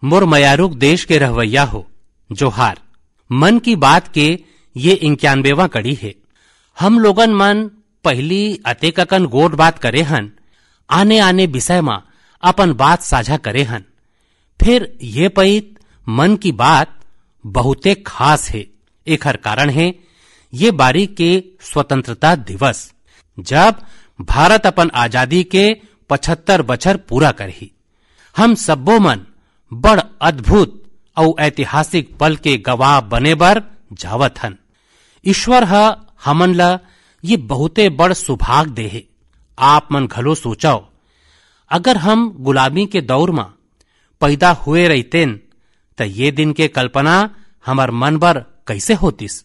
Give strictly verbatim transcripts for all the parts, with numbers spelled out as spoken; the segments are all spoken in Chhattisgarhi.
मोर मयारुक देश के रहवैया हो, जोहार। मन की बात के ये इक्यानबेवां कड़ी हे। हम लोगन मन पहिली अतेक अकन गोठ बात करे हन, आने-आने विषय म अपन बात साझा करे हन। फेर ये पइत मन की बात बहुते खास हे। एखर कारण हे ये बारी के स्वतंत्रता दिवस, जब भारत अपन आजादी के पचहत्तर बछर पूरा करही। हम सब्बो मन बड़ अद्भुत अउ ऐतिहासिक पल के गवाह बने बर जावत हन। ईश्वर ह हमन ल ये बहुते बड़ सुभाग दे हे। आप मन घलो सोचव, अगर हम गुलामी के दौर म पैदा हुए रहितेन, त ये दिन के कल्पना हमर मन बर कइसे होतिस?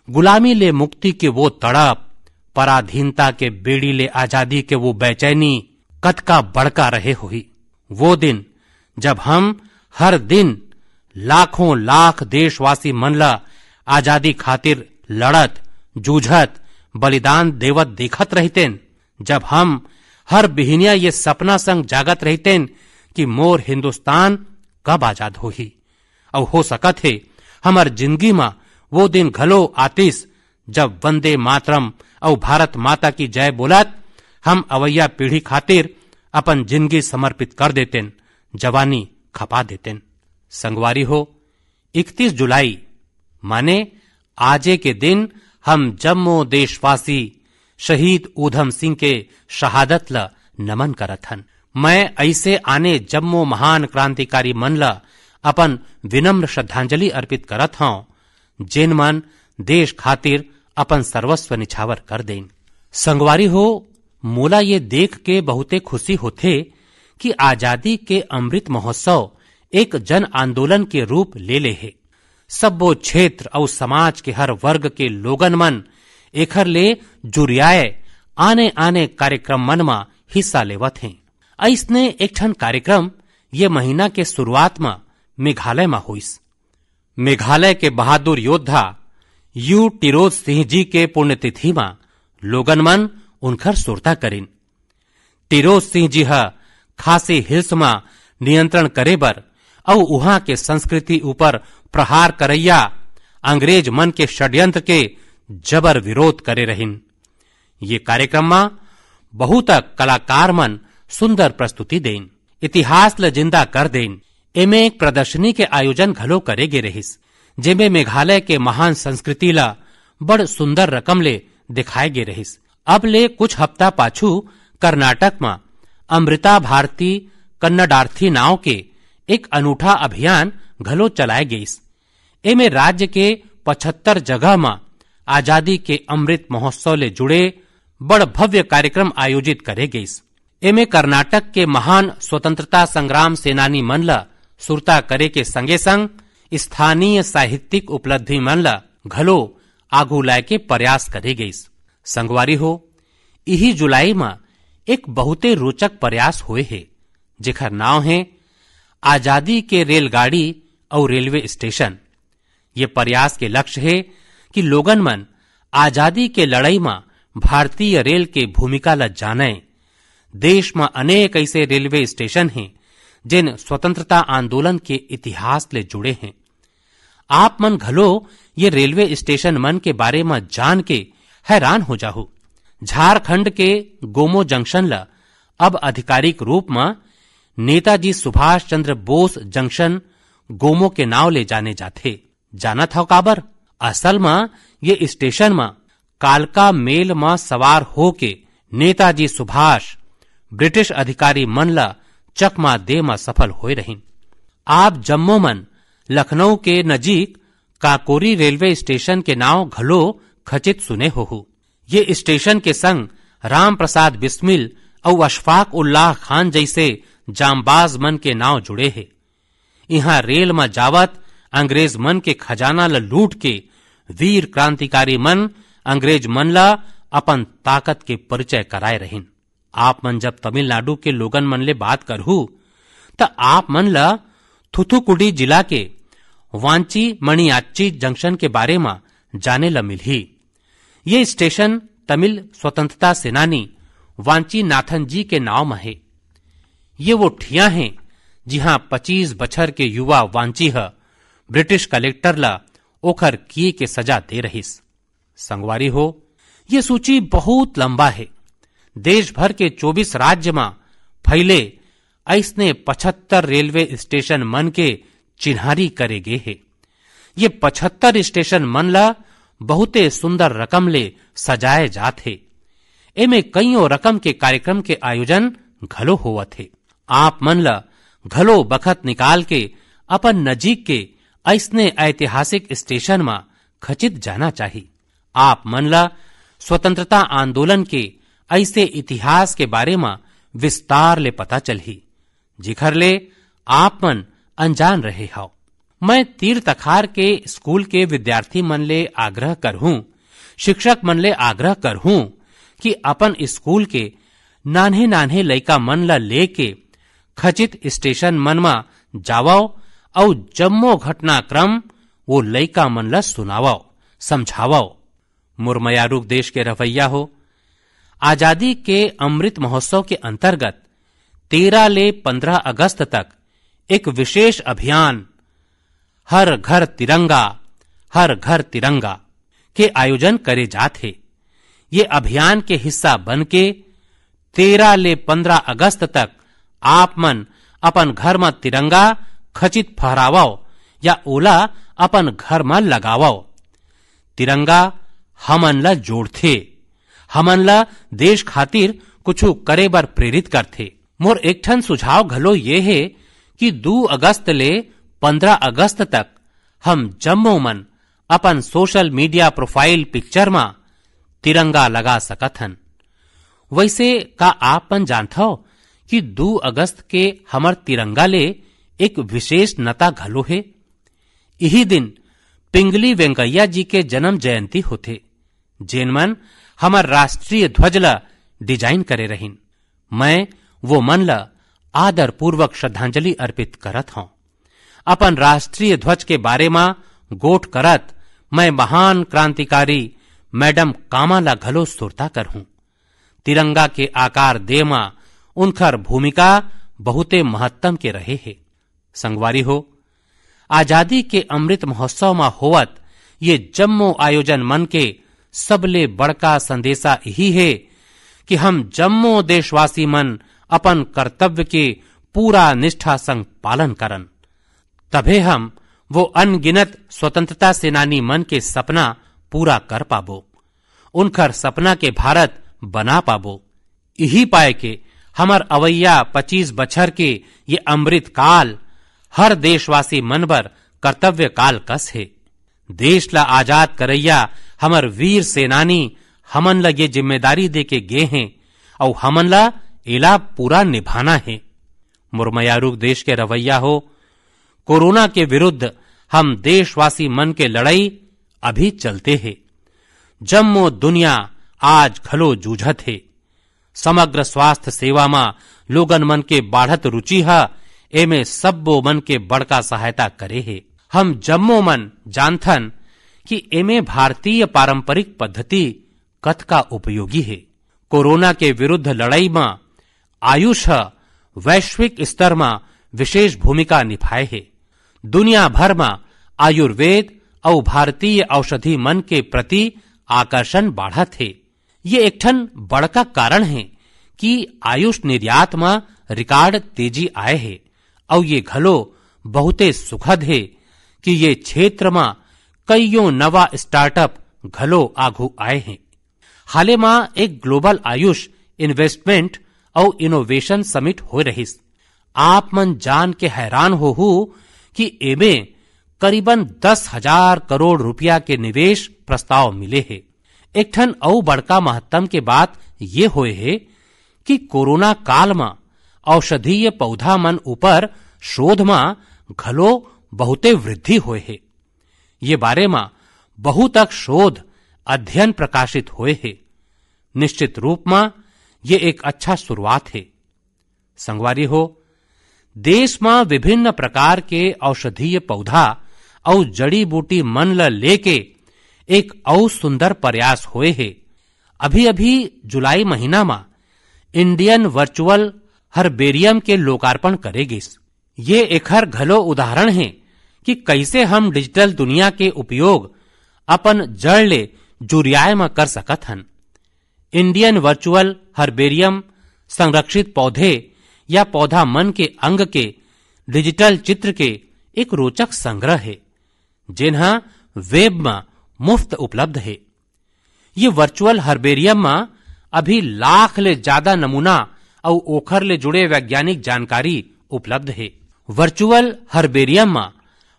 गुलामी ले मुक्ति के वो तड़प, पराधीनता के बेड़ी ले आजादी के वो बेचैनी कतका बड़का रहे होही। वो दिन, जब हम हर दिन लाखों लाख देशवासी मन ल आजादी खातिर लड़त, जूझत, बलिदान देवत देखत रहितेन, जब हम हर बिहिनिया ये सपना संग जागत रहितेन कि मोर हिंदुस्तान कब आजाद होही, अउ हो सकत हे, हमर जिंदगी म वो दिन घलो आतिस, जब वंदे मातरम अउ भारत माता की जय बोलत हम अवैया पीढ़ी खातिर अपन जिंदगी समर्पित कर देतेन, जवानी खपा देतेन। संगवारी हो, इकतीस जुलाई माने आजे के दिन हम जम्मो देशवासी शहीद ऊधम सिंह के शहादत ल नमन करत हन। मैं अइसे आने जम्मो महान क्रांतिकारी मन ल अपन विनम्र श्रद्धांजलि अर्पित करत हंव, जेन मन देश खातिर अपन सर्वस्व निछावर कर देन। संगवारी हो, मोला ये देख के बहुते खुशी होथे कि आजादी के अमृत महोत्सव एक जन आंदोलन के रूप ले ले हे। सब्बो क्षेत्र अउ समाज के हर वर्ग के लोगन मन एखर ले जुरियाए आने-आने कार्यक्रम मन म हिस्सा लेवत हें। अइसने एक ठन कार्यक्रम ये महीना के शुरुआत म मेघालय म होइस। मेघालय के बहादुर योद्धा यू टिरोज सिंह जी के पुण्यतिथि म लोगन मन उनकर सुरता करिन। टिरोज सिंह जी ह खासी हिल्स म नियंत्रण करे बर अउ उहां के संस्कृति ऊपर प्रहार करैया अंग्रेज मन के षड्यंत्र के जबर विरोध करे रहिन। ये कार्यक्रम म बहुत कलाकार मन सुंदर प्रस्तुति देन, इतिहास ल जिंदा कर देन। एमे एक प्रदर्शनी के आयोजन घलो करे गे रहिस, जेमे मेघालय के महान संस्कृति ल बड़ सुंदर रकम ले दिखाए गे रहिस। अब ले कुछ हफ्ता पाछू कर्नाटक म अमृता भारती कन्नडार्थी नाव के एक अनूठा अभियान घलो चलाए गइस। एमे राज्य के पचहत्तर जगह म आजादी के अमृत महोत्सव ले जुड़े बड़ भव्य कार्यक्रम आयोजित करे गइस। एमे कर्नाटक के महान स्वतंत्रता संग्राम सेनानी मन ल सुरता करे के संगे संग स्थानीय साहित्यिक उपलब्धि मन ल घलो आगू लाए के प्रयास करे गइस। संगवारी हो, इही जुलाई म एक बहुते रोचक प्रयास होए हे, जेखर नाव हे आजादी के रेलगाड़ी अउ रेलवे स्टेशन। ये प्रयास के लक्ष्य हे कि लोगन मन आजादी के लड़ाई म भारतीय रेल के भूमिका ल जानय। देश म अनेक अइसे रेलवे स्टेशन हे, जेन स्वतंत्रता आंदोलन के इतिहास ले जुड़े हें। आप मन घलो ये रेलवे स्टेशन मन के बारे म जान के हैरान हो जाहू। झारखंड के गोमो जंक्शन ल अब आधिकारिक रूप म नेताजी सुभाष चंद्र बोस जंक्शन गोमो के नाव ले जाने जाथे। जानत हव काबर? असल म ये स्टेशन म कालका मेल म सवार होके नेताजी सुभाष ब्रिटिश अधिकारी मन ल चकमा दे म सफल होए रहिन। आप जम्मो मन लखनऊ के नजीक काकोरी रेलवे स्टेशन के नाव घलो खचित सुने होहू। ये स्टेशन के संग राम प्रसाद बिस्मिल अउ अशफाक उल्लाह खान जइसे जांबाज मन के नाव जुड़े हे। इहां रेल म जावत अंग्रेज मन के खजाना ल लूट के वीर क्रांतिकारी मन अंग्रेज मन ल अपन ताकत के परिचय कराए रहिन। आप मन जब तमिलनाडु के लोगन मन ले बात करहू, त आप मन ल थुथुकुडी जिला के वांची मणियाच्ची जंक्शन के बारे म जाने ल मिलही। ये स्टेशन तमिल स्वतंत्रता सेनानी वांची नाथन जी के नाव म हे। ये वो ठिया हे, जिहां पच्चीस बछर के युवा वांची ह ब्रिटिश कलेक्टर ला ओखर किए के सजा दे रहिस। संगवारी हो, ये सूची बहुत लंबा हे। देश भर के चौबीस राज्य म फैले अइसने पचहत्तर रेलवे स्टेशन मन के चिन्हारी करे गे हे। ये पचहत्तर स्टेशन मन ला बहुते सुंदर रकम ले सजाए जात हे। एमे कइयों रकम के कार्यक्रम के आयोजन घलो होवत हे। आप मन ला घलो बखत निकाल के अपन नजीक के अइसने ऐतिहासिक स्टेशन म खचित जाना चाही। आप मन ला स्वतंत्रता आंदोलन के अइसे इतिहास के बारे म विस्तार ले पता चलही, जेखर ले आप मन अनजान रहे हव। मैं तीर तखार के स्कूल के विद्यार्थी मन ले आग्रह करहूं, शिक्षक मन ले आग्रह करहूं कि अपन स्कूल के नान्हे-नान्हे लइका मन ला लेके खचित स्टेशन मन म जावव अउ जम्मो घटनाक्रम वो लइका मन ला सुनावव, समझावव। मोर मयारू देश के रवैया हो, आजादी के अमृत महोत्सव के अंतर्गत तेरह ले पन्द्रह अगस्त तक एक विशेष अभियान हर घर तिरंगा, हर घर तिरंगा के आयोजन करे जात हे। ये अभियान के हिस्सा बन के तेरह ले पन्द्रह अगस्त तक आप मन अपन घर म तिरंगा खचित फहरावव या ओला अपन घर म लगावव। तिरंगा हमन ला जोड़थे, हमन ला देश खातिर कुछु करे बर प्रेरित करथे। मोर एक ठन सुझाव घलो ये हे कि दू अगस्त ले पन्द्रह अगस्त तक हम जम्मो मन अपन सोशल मीडिया प्रोफाइल पिक्चर म तिरंगा लगा सकत हन। वैसे का आप मन जानथव कि दू अगस्त के हमर तिरंगा ले एक विशेष नता घलो हे? इही दिन पिंगली वेंकैया जी के जन्म जयंती होथे, जेन मन हमर राष्ट्रीय ध्वज ला डिजाइन करे रहिन। मैं वो मन ला आदरपूर्वक श्रद्धांजलि अर्पित करत हौं। अपन राष्ट्रीय ध्वज के बारे म गोठ करत मैं महान क्रांतिकारी मैडम कामा ला घलो सुरता करहूं। तिरंगा के आकार दे म उनखर भूमिका बहुते महत्तम के रहे हे। संगवारी हो, आजादी के अमृत महोत्सव म होवत ये जम्मो आयोजन मन के सबले बड़का संदेशा इही हे कि हम जम्मो देशवासी मन अपन कर्तव्य के पूरा निष्ठा संग पालन करन। तभे हम वो अनगिनत स्वतंत्रता सेनानी मन के सपना पूरा कर पाबो, उनखर सपना के भारत बना पाबो। इही पाए के हमर अवइया पच्चीस बछर के ये अमृत काल हर देशवासी मन बर कर्तव्य काल कस हे। देश ला आजाद करइया हमर वीर सेनानी हमन ला ये जिम्मेदारी दे के गे हें, अउ हमन ला एला पूरा निभाना हे। मोर मयारू देश के रवैया हो, कोरोना के विरुद्ध हम देशवासी मन के लड़ाई अभी चलते हे। जम्मो दुनिया आज घलो जूझत हे। समग्र स्वास्थ्य सेवा म लोगन मन के बाढ़त रुचि ह एमे सब्बो मन के बड़का सहायता करे हे। हम जम्मो मन जानथन कि एमे भारतीय पारंपरिक पद्धति कतका उपयोगी हे। कोरोना के विरुद्ध लड़ाई म आयुष ह वैश्विक स्तर म विशेष भूमिका निभाए हे। दुनिया भर म आयुर्वेद अउ भारतीय औषधि मन के प्रति आकर्षण बाढ़त हे। ये एक ठन बड़का कारण हे कि आयुष निर्यात म रिकॉर्ड तेजी आए हे, अउ ये घलो बहुते सुखद हे कि ये क्षेत्र म कइयों नवा स्टार्टअप घलो आघू आए हे। हाले म एक ग्लोबल आयुष इन्वेस्टमेंट अउ इनोवेशन समिट होए रहिस। आप मन जान के हैरान होहू कि एमे करीबन दस हजार करोड़ रुपया के निवेश प्रस्ताव मिले हे। एक ठन अउ बड़का महत्तम के बात ये होए हे कि कोरोना काल म औषधीय पौधा मन ऊपर शोध म घलो बहुते वृद्धि होए हे। ये बारे म बहुतक शोध अध्ययन प्रकाशित होए हे। निश्चित रूप म ये एक अच्छा शुरुआत हे। संगवारी हो, देश म विभिन्न प्रकार के औषधीय पौधा अउ जड़ी-बूटी मन ल लेके एक अउ सुंदर प्रयास होए हे। अभी-अभी जुलाई महीना म इंडियन वर्चुअल हर्बेरियम के लोकार्पण करे गिस। ये एखर घलो उदाहरण हे कि कइसे हम डिजिटल दुनिया के उपयोग अपन जड़ ले जुरियाए म कर सकत हन। इंडियन वर्चुअल हर्बेरियम संरक्षित पौधे या पौधा मन के अंग के डिजिटल चित्र के एक रोचक संग्रह हे, जेन ह वेब म मुफ्त उपलब्ध हे। ये वर्चुअल हर्बेरियम म अभी लाख ले जादा नमूना अउ ओखर ले जुड़े वैज्ञानिक जानकारी उपलब्ध हे। वर्चुअल हर्बेरियम म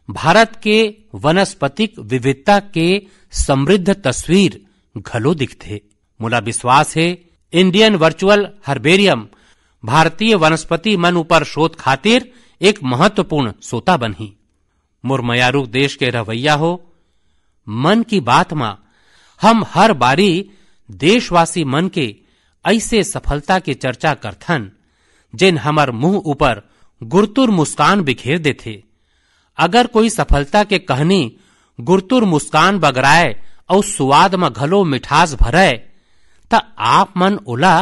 भारत के वनस्पतिक विविधता के समृद्ध तस्वीर घलो दिखथे। मोला विश्वास हे, इंडियन वर्चुअल हर्बेरियम भारतीय वनस्पति मन ऊपर शोध खातिर एक महत्वपूर्ण सोता बनही। मोर मयारू देश के रहवैया हो, मन की बात म हम हर बारी देशवासी मन के ऐसे सफलता के चर्चा करथन, जेन हमर मुंह ऊपर गुरतुर मुस्कान बिखेर देथे। अगर कोई सफलता के कहनी गुरतुर मुस्कान बगराए अउ सुवाद म घलो मिठास भरय, त आप मन ओला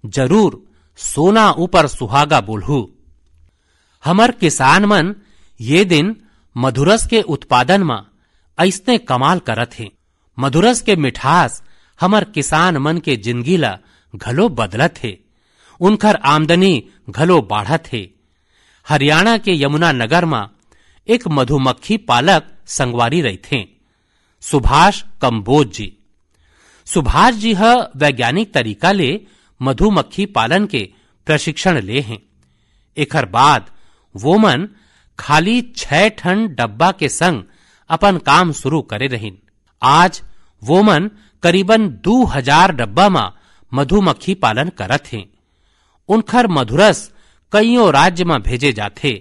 जरूर सोना ऊपर सुहागा बोलहू। हमर किसान मन ये दिन मधुरस के उत्पादन म अइसने कमाल करत हे। मधुरस के मिठास हमर किसान मन के जिंदगी ला घलो बदलत हे। उनखर आमदनी घलो बाढ़त हे। हरियाणा के यमुना नगर म एक मधुमक्खी पालक संगवारी रहिथे, सुभाष कंबोज जी। सुभाष जी ह वैज्ञानिक तरीका ले मधुमक्खी पालन के प्रशिक्षण ले हें। एखर बाद वो मन खाली छह ठन डब्बा के संग अपन काम शुरू करे रहिन। आज वो मन करीबन दू हजार डब्बा म मधुमक्खी पालन करत हें। उनखर मधुरस कइयों राज्य म भेजे जाथे।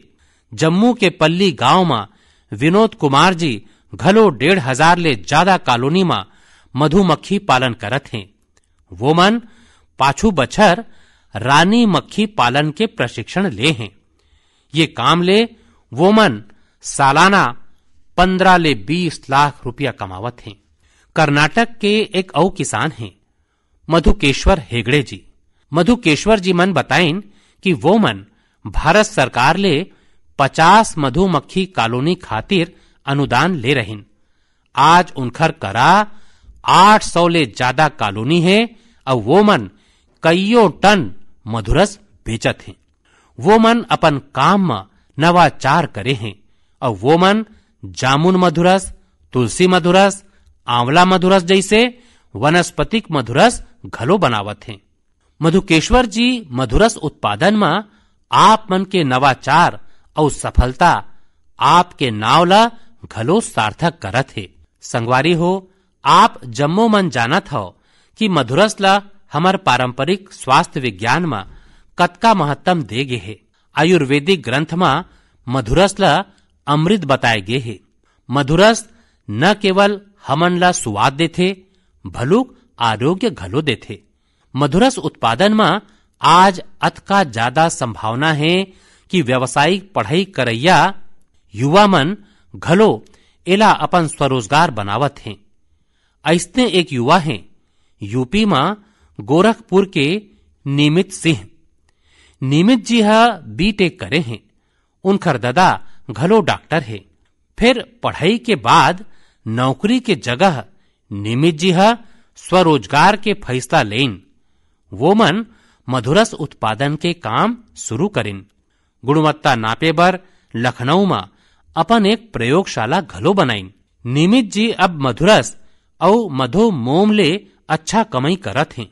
जम्मू के पल्ली गांव म विनोद कुमार जी घलो डेढ़ हजार ले जादा कॉलोनी म मधुमक्खी पालन करत हें। वो मन पाछू बछर रानी मक्खी पालन के प्रशिक्षण ले हें। ये काम ले वो मन सालाना पन्द्रह ले बीस लाख रुपया कमावत हें। कर्नाटक के एक अउ किसान हें, मधुकेश्वर हेगड़े जी। मधुकेश्वर जी मन बताइन कि वो मन भारत सरकार ले पचास मधुमक्खी कॉलोनी खातिर अनुदान ले रहिन। आज उनखर करा आठ सौ ले जादा कॉलोनी हे अउ वो मन कइयों टन मधुरस बेचत हें। वो मन अपन काम म नवाचार करे हें अउ वो मन जामुन मधुरस, तुलसी मधुरस, आंवला मधुरस जइसे वनस्पतिक मधुरस घलो बनावत हें। मधुकेश्वर जी मधुरस उत्पादन म आप मन के नवाचार अउ सफलता आपके नाव ला घलो सार्थक करत हे। संगवारी हो, आप जम्मो मन जानत हव कि मधुरस ला हमर पारंपरिक स्वास्थ्य विज्ञान म कतका महत्तम दे गे हे। आयुर्वेदिक ग्रंथ म मधुरस ला अमृत बताए गे हे। मधुरस न केवल हमन ला सुवाद देथे, भलुक आरोग्य घलो देथे। मधुरस उत्पादन म आज अतका जादा संभावना हे कि व्यावसायिक पढ़ई करइया युवा मन घलो एला अपन स्वरोजगार बनावत हें। अइसने एक युवा हें यूपी म गोरखपुर के निमित सिंह। निमित जी ह बीटेक करे हें। उनखर ददा घलो डॉक्टर हे। फेर पढ़ई के बाद नौकरी के जगह निमित जी ह स्वरोजगार के फैसला लेइन। वो मन मधुरस उत्पादन के काम शुरू करिन। गुणवत्ता नापे बर लखनऊ म अपन एक प्रयोगशाला घलो बनाइन। निमित जी अब मधुरस अउ मधु मोम ले अच्छा कमई करत हें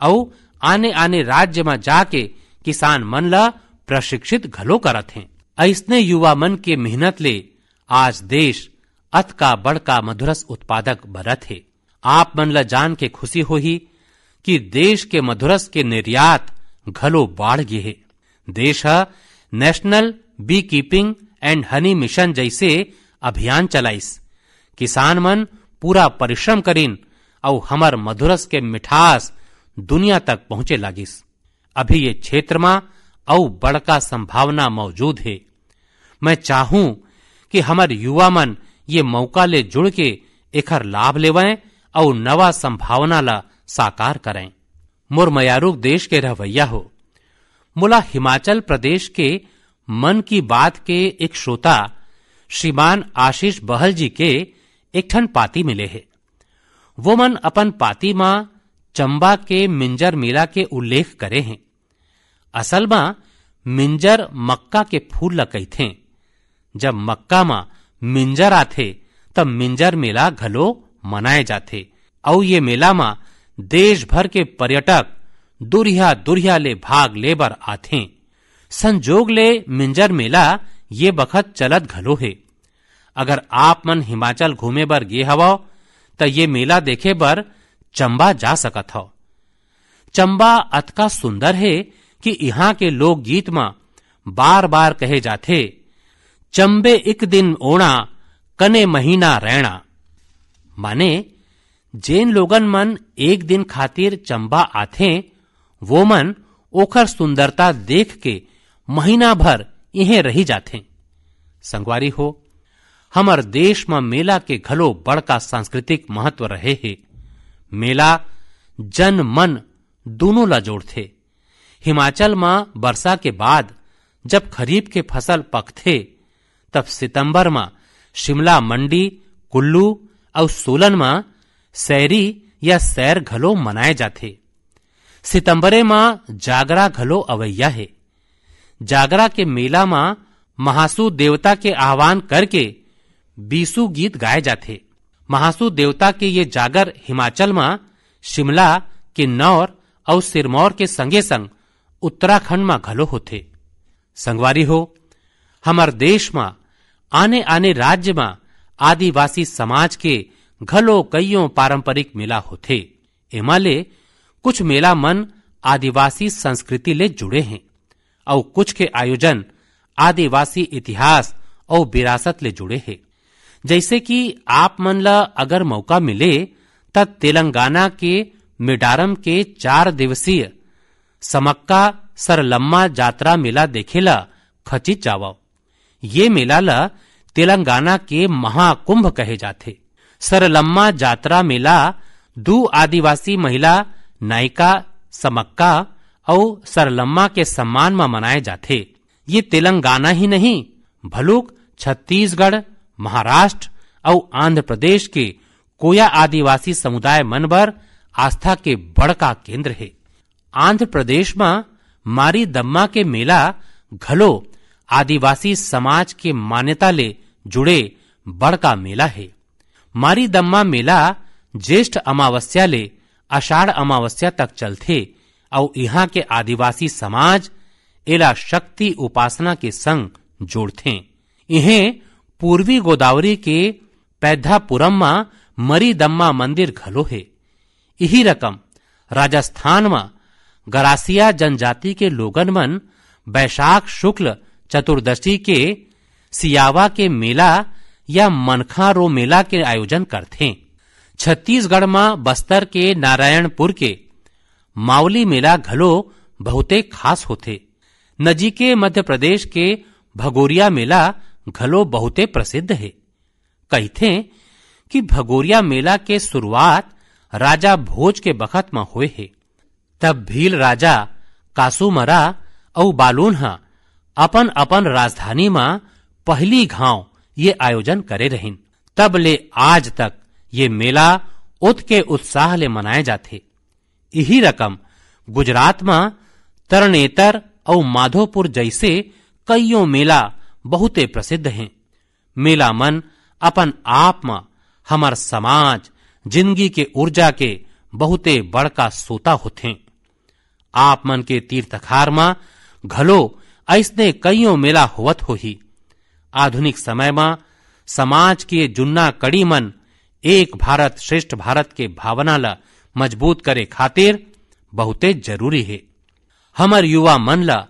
अउ आने-आने राज्य म जाके किसान मन ल प्रशिक्षित घलो करत हें। अइसने युवा मन के मेहनत ले आज देश अतका बड़का मधुरस उत्पादक बनत हे। आप मन ल जान के खुशी होही कि देश के मधुरस के निर्यात घलो बाढ़ गे हे। देश ह National Beekeeping and Honey Mission जइसे अभियान चलाइस। किसान मन पूरा परिश्रम करिन अउ हमर मधुरस के मिठास दुनिया तक पहुंचे लागिस। अभी ये क्षेत्र म अउ बड़का संभावना मौजूद हे। मैं चाहूं कि हमर युवा मन ये मौका ले जुड़ के एखर लाभ लेवंय अउ नवा संभावना ला साकार करंय। मोर मयारू देश के रहवैया हो, मोला हिमाचल प्रदेश के मन की बात के एक श्रोता श्रीमान आशीष बहल जी के एक ठन पाती मिले हे। वो मन अपन पाती म चंबा के मिंजर मेला के उल्लेख करे हें। असल म मिंजर मक्का के फूल ल कहिथें। जब मक्का म मिंजर आथे, तब मिंजर मेला घलो मनाए जाथे। अउ ये मेला म देश भर के पर्यटक दुरिहा-दुरिहा ले भाग ले बर आथें। संजोग ले मिंजर मेला ये बखत चलत घलो हे। अगर आप मन हिमाचल घूमे बर गे हवव, त ये मेला देखे बर चंबा जा सकत हव। चंबा अतका सुंदर हे कि इहां के लोकगीत म बार-बार कहे जाथे, "चंबे एक दिन ओणा, कने महीना रहना।" माने, जेन लोगन मन एक दिन खातिर चंबा आथें, वो मन ओखर सुंदरता देख के महीना भर इहें रही जाथें। संगवारी हो, हमर देश म मेला के घलो बड़का सांस्कृतिक महत्व रहे हे। मेला जन मन दूनों ला जोड़थे। हिमाचल म बरसा के बाद जब खरीफ के फसल पकथे, तब सितंबर म शिमला मंडी, कुल्लू अउ सोलन म सैरी या सैर घलो मनाए जाथे। सितंबरे म जागरा घलो अवइया हे। जागरा के मेला म महासू देवता के आह्वान करके बीसू गीत गाए जाथे। महासू देवता के ये जागर हिमाचल म शिमला, किन्नौर अउ सिरमौर के संगे-संग उत्तराखंड म घलो होथे। संगवारी हो, हमर देश म आने-आने राज्य म आदिवासी समाज के घलो कइयों पारंपरिक मेला होथे। एमा ले कुछ मेला मन आदिवासी संस्कृति ले जुड़े हें, अउ कुछ के आयोजन आदिवासी इतिहास अउ विरासत ले जुड़े हे। जइसे कि आप मन ला अगर मौका मिले, त तेलंगाना के मेडारम के चार दिवसीय समक्का सरलम्मा जात्रा मेला देखे ला खचित जावव। ये मेला ला तेलंगाना के महाकुंभ कहे जाथे। सरलम्मा जात्रा मेला दू आदिवासी महिला नायिका समक्का अउ सरलम्मा के सम्मान म मनाए जाथे। ये तेलंगाना ही नहीं, भलुक छत्तीसगढ़, महाराष्ट्र अउ आंध्र प्रदेश के कोया आदिवासी समुदाय मन बर आस्था के बड़का केंद्र हे। आंध्र प्रदेश म मारीदम्मा के मेला घलो आदिवासी समाज के मान्यता ले जुड़े बड़का मेला हे। मारीदम्मा मेला ज्येष्ठ अमावस्या ले आषाढ़ अमावस्या तक चलथे अउ इहां के आदिवासी समाज एला शक्ति उपासना के संग जोड़थें। इहें पूर्वी गोदावरी के पैद्धापुरम म मरीदम्मा मंदिर घलो हे। इही रकम राजस्थान म गरासिया जनजाति के लोगन मन बैशाख शुक्ल चतुर्दशी के सियावा के मेला या मनखा रो मेला के आयोजन करथें। छत्तीसगढ़ म बस्तर के नारायणपुर के मावली मेला घलो बहुते खास होथे। नजीके मध्य प्रदेश के भगोरिया मेला घलो बहुते प्रसिद्ध हे। कहिथें कि भगोरिया मेला के शुरुआत राजा भोज के बखत म होए हे। तब भील राजा कासूमरा अउ बालून ह अपन-अपन राजधानी म पहिली घांव ये आयोजन करे रहिन। तब ले आज तक ये मेला ओतके उत्साह ले मनाए जाथे। इही रकम गुजरात म तरनेतर अउ माधोपुर जइसे कइयों मेला बहुते प्रसिद्ध हें। मेला मन अपन आप म हमर समाज, जिनगी के ऊर्जा के बहुते बड़का सोता होथें। आप मन के तीर तखार म घलो अइसने कइयों मेला होवत होही। आधुनिक समय म समाज के जुन्ना कड़ी मन एक भारत श्रेष्ठ भारत के भावना ल मजबूत करे खातिर बहुते जरूरी हे। हमर युवा मन ल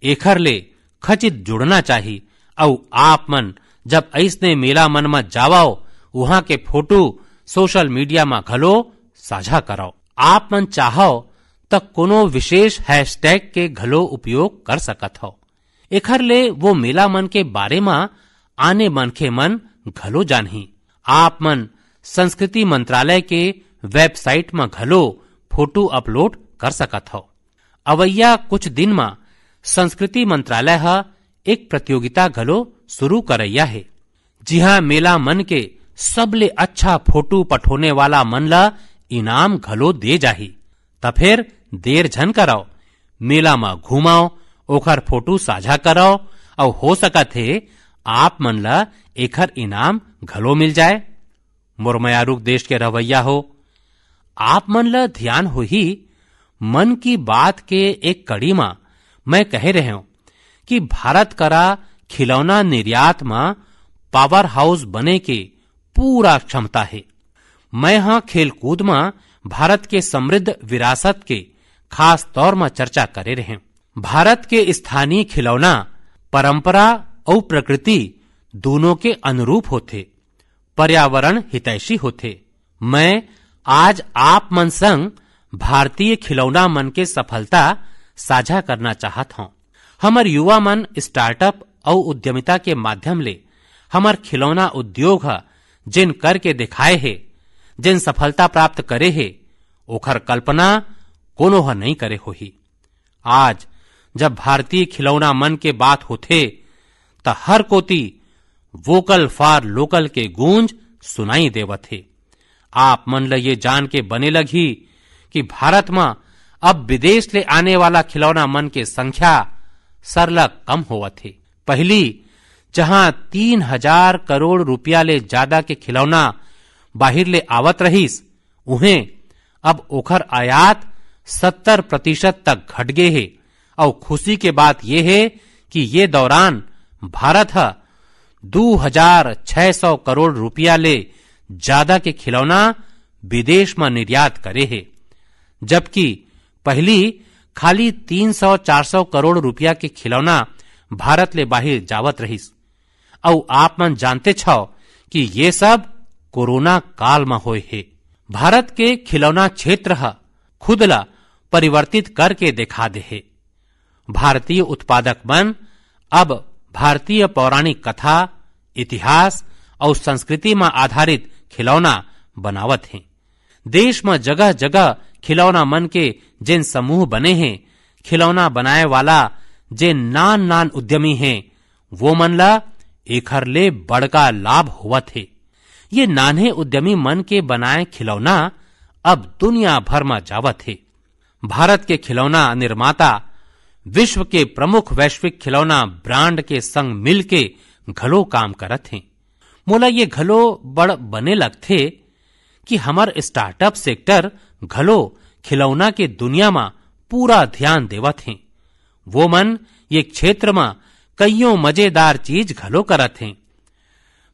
एखर ले खचित जुड़ना चाही। अउ आप मन जब अइसने मेला मन म जावव, उहां के फोटो सोशल मीडिया म घलो साझा करव। आप मन चाहव त कोनो विशेष हैशटैग के घलो उपयोग कर सकत हव। एखर ले वो मेला मन के बारे म आने मनखे मन घलो जानही। आप मन संस्कृति मंत्रालय के वेबसाइट म घलो फोटो अपलोड कर सकत हव। अवइया कुछ दिन म संस्कृति मंत्रालय ह एक प्रतियोगिता घलो शुरू करइया हे, जिहां मेला मन के सबले अच्छा फोटो पठोने वाला मन ला इनाम घलो दे जाही। त फेर देर झन करव, मेला म घूमव, ओखर फोटो साझा करव, अउ हो सकत हे आप मन ला एखर इनाम घलो मिल जाए। मोर मयारुक देश के रहवैया हो, आप मन ला ध्यान होही, मन की बात के एक कड़ी म मैं कहे रहेंव कि भारत करा खिलौना निर्यात म पावर हाउस बने के पूरा क्षमता हे। मैं ह खेलकूद म भारत के समृद्ध विरासत के खास तौर म चर्चा करे रहेंव। भारत के स्थानीय खिलौना परंपरा अउ प्रकृति दूनों के अनुरूप होथे, पर्यावरण हितैषी होथे। मैं आज आप मन संग भारतीय खिलौना मन के सफलता साझा करना चाहत हौं। हमर युवा मन स्टार्टअप अउ उद्यमिता के माध्यम ले हमर खिलौना उद्योग ह जेन करके दिखाए हे, जेन सफलता प्राप्त करे हे, ओखर कल्पना कोनो ह नइ करे होही। आज जब भारतीय खिलौना मन के बात होथे, त हर कोती वोकल फॉर लोकल के गूंज सुनाई देवत हे। आप मन ल ये जान के बने लगही कि भारत म अब विदेश ले आने वाला खिलौना मन के संख्या सरलग कम होवत हे। पहिली जहां तीन हजार करोड़ रुपया ले ज्यादा के खिलौना बाहिर ले आवत रहिस, उहें अब ओखर आयात सत्तर प्रतिशत तक घट गे हे। अउ खुशी के बात ये हे कि ये दौरान भारत ह दू हजार छह सौ करोड़ रुपया ले ज्यादा के खिलौना विदेश म निर्यात करे हे, जबकि पहिली खाली तीन सौ चार सौ करोड़ रुपया के खिलौना भारत ले बाहिर जावत रहिस। अउ आप मन जानते छव कि ये सब कोरोना काल म होए हे। भारत के खिलौना क्षेत्र ह खुद ला परिवर्तित करके दिखा दे हे। भारतीय उत्पादक मन अब भारतीय पौराणिक कथा, इतिहास अउ संस्कृति म आधारित खिलौना बनावत हे। देश म जगह-जगह खिलौना मन के जेन समूह बने हे, खिलौना बनाए वाला जेन नान-नान उद्यमी हे, वो मन ला एखर ले बड़का लाभ होवत हे। ये नान्हे उद्यमी मन के बनाए खिलौना अब दुनिया भर म जावत हे। भारत के खिलौना निर्माता विश्व के प्रमुख वैश्विक खिलौना ब्रांड के संग मिलके घलो काम करत हें। मोला ये घलो बड़ बने लगथे कि हमर स्टार्टअप सेक्टर घलो खिलौना के दुनिया म पूरा ध्यान देवत हें। वो मन ये क्षेत्र म कइयों मजेदार चीज घलो करत हें।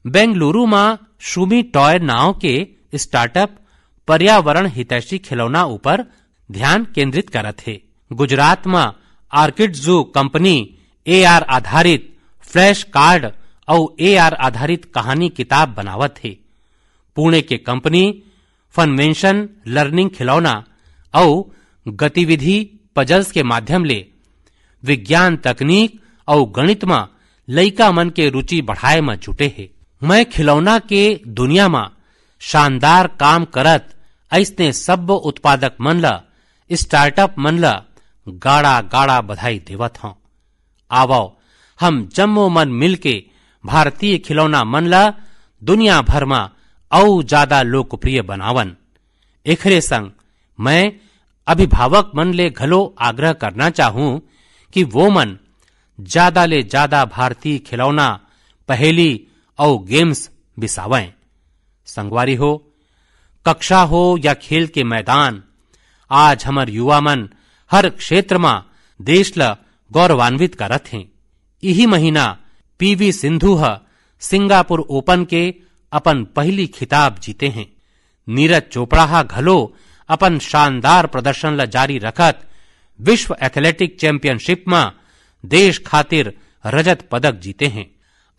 बेंगलुरु म शूमी टॉय नांव के स्टार्टअप पर्यावरण हितैषी खिलौना ऊपर ध्यान केंद्रित करत हे। गुजरात म आर्किड जू कंपनी एआर आधारित फ्लैश कार्ड अउ एआर आधारित कहानी किताब बनावत हे। पुणे के कंपनी फनवेंशन लर्निंग खिलौना अउ गतिविधि पजल्स के माध्यम ले विज्ञान तकनीक अउ गणित म लइका मन के रुचि बढ़ाए म जुटे हे। मैं खिलौना के दुनिया म शानदार काम करत अइसने सब्बो उत्पादक मन ल, स्टार्टअप मन ल गाड़ा-गाड़ा बधाई देवत हौं। आवव, हम जम्मो मन मिलके भारतीय खिलौना मन ल दुनिया भर म अउ जादा लोकप्रिय बनावन। एखरे संग मैं अभिभावक मन ले घलो आग्रह करना चाहूं कि वो मन जादा ले जादा भारतीय खिलौना, पहेली अउ गेम्स बिसावंय। संगवारी हो, कक्षा हो या खेल के मैदान, आज हमर युवा मन हर क्षेत्र म देश ल गौरवान्वित करत हें। इही महीना पीवी सिंधु ह सिंगापुर ओपन के अपन पहिली खिताब जीते हें। नीरज चोपड़ा ह घलो अपन शानदार प्रदर्शन ल जारी रखत विश्व एथलेटिक चैंपियनशिप म देश खातिर रजत पदक जीते हें।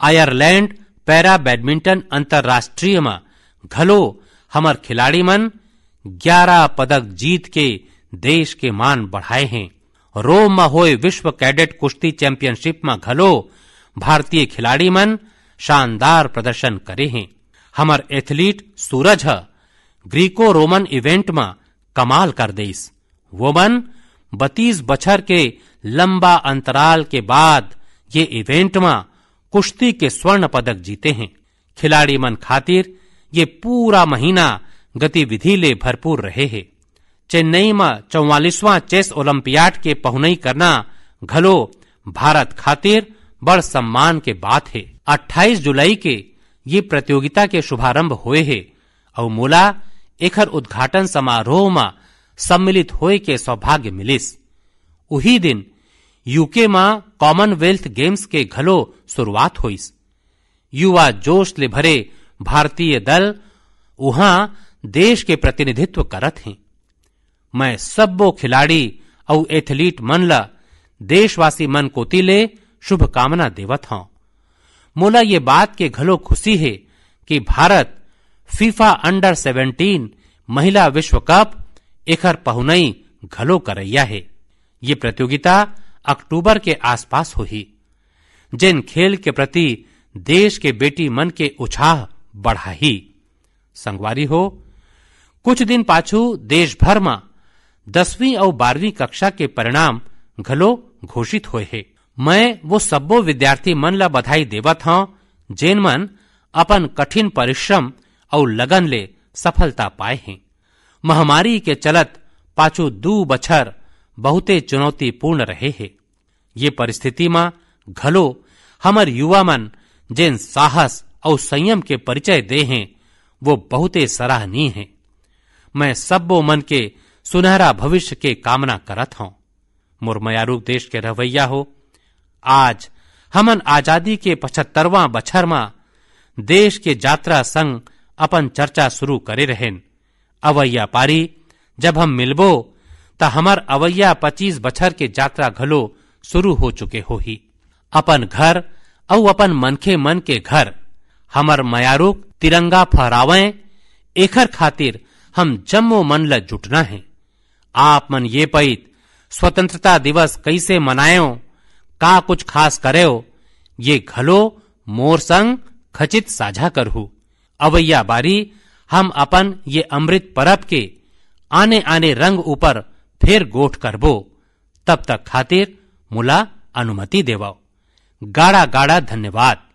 आयरलैंड पैरा बैडमिंटन अंतर्राष्ट्रीय म घलो हमर खिलाड़ी मन ग्यारा पदक जीत के देश के मान बढ़ाए हें। रोम म होए विश्व कैडेट कुश्ती चैंपियनशिप म घलो भारतीय खिलाड़ी मन शानदार प्रदर्शन करे हें। हमर एथलीट सूरज ह ग्रीको रोमन इवेंट म कमाल कर देइस। वो मन बत्तीस बछर के लंबा अंतराल के बाद ये event म कुश्ती के स्वर्ण पदक जीते हें। खिलाड़ी मन खातिर ये पूरा महीना गतिविधि ले भरपूर रहे हे। चेन्नई म चौवालीसवां चेस ओलंपियाड के पहुनई करना घलो भारत खातिर बड़ सम्मान के बात हे। अट्ठाईस जुलाई के ये प्रतियोगिता के शुभारंभ होए हे अउ मोला एखर उद्घाटन समारोह म सम्मिलित होए के सौभाग्य मिलिस। उही दिन यूके म कॉमनवेल्थ गेम्स के घलो शुरुआत होइस। युवा जोश ले भरे भारतीय दल उहां देश के प्रतिनिधित्व करत हें। मैं सब्बो खिलाड़ी अउ एथलीट मन ल देशवासी मन कोति ले शुभकामना देवत हंव। मोला ये बात के घलो खुशी हे कि भारत फीफा अंडर सेवनटीन महिला विश्व कप एखर पहुनई घलो करइया हे। ये प्रतियोगिता अक्टूबर के आसपास होही, जेन खेल के प्रति देश के बेटी मन के उछाह बढ़ाही। संगवारी हो, कुछ दिन पाछू देश भर म दसवीं अउ बारहवीं कक्षा के परिणाम घलो घोषित होए हे। मैं वो सब्बो विद्यार्थी मन ला बधाई देवत हंव, जेन मन अपन कठिन परिश्रम अउ लगन ले सफलता पाए हें। महामारी के चलत पाछू दू बछर बहुते चुनौतीपूर्ण रहे हे। ये परिस्थिति म घलो हमर युवा मन जेन साहस अउ संयम के परिचय दे हें, वो बहुते सराहनीय हे। मैं सब्बो मन के सुनहरा भविष्य के कामना करत हंव। मोर मयारू देश के रहवैया हो, आज हमन आजादी के पचहत्तरवां बछर म देश के जात्रा संग अपन चर्चा शुरू करे रहेन। अवैया पारी जब हम मिलबो, त हमर अवैया पच्चीस बछर के जात्रा घलो शुरू हो चुके होही। अपन घर अउ अपन मनखे मन के घर हमर मयारुक तिरंगा फहरावंय, एखर खातिर हम जम्मो मन ल जुटना हे। आप मन ये पइत स्वतंत्रता दिवस कइसे मनाएव, का कुछ खास करेव, ये घलो मोर संग खचित साझा करहू। अवैया बारी हम अपन ये अमृत परब के आने-आने रंग ऊपर फेर गोठ करबो। तब तक खातिर मोला अनुमति देवव। गाड़ा-गाड़ा धन्यवाद।